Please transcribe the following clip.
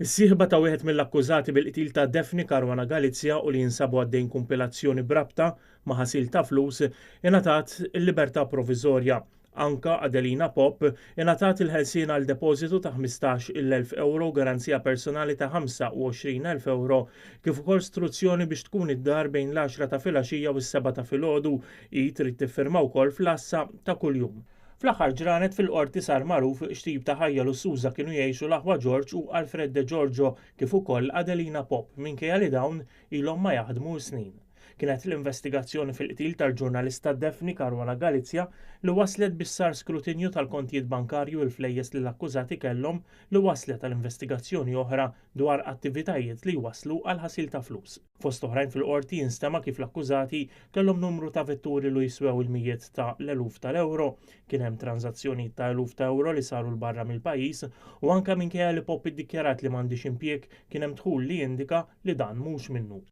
Is-sieħba ta' wieħed mill-akkużati bil-qtil ta' Daphne Caruana Galizia u li jinsabu għaddejn kumpilazzjoni b'rabta ma' ħasil ta' flus ingħatat il-libertà proviżorja. Anka Adelina Pop ingħatat il-ħelsien għal depożitu ta' 15,000 ewro u garanzija personali ta' 25,000 ewro kif ukoll struzzjoni biex tkun id-dar bejn l-għaxra ta' filgħaxija u s-sebgħa ta' filgħodu. Hi trid tiffirma wkoll fl-għassa ta' kuljum. Fl-aħħar ġranet fil-Qorti sar magħruf x'tip ta' ħajja lussuża kienu jgħixu l-aħwa George u Alfred De Giorgio kif ukoll Adelina Pop minkejja li dawn ilhom ma jaħdmu snin. Kienet l-investigazzjoni fil-qtil tal-ġurnalista Daphne Caruana Galizia li wasslet biex sar skrutinju tal-kontijiet bankarji u l-flejjes li l-akkużati kellhom li wasslet għal investigazzjoni oħra dwar attivitajiet li jwasslu għal ħasil ta' flus. Fost oħrajn fil-Qorti jinstema' kif l-akkużati kellhom numru ta' vetturi lu jiswew il-mijiet ta' l-eluf tal-ewro, kien hemm tranżazzjonijiet ta' eluf ta' ewro li saru 'l barra mill-pajjiż u anke minkejja li Popp iddikjarat li m'għandhiex impjieg kien hemm dħul li jindika li dan mhux minnu.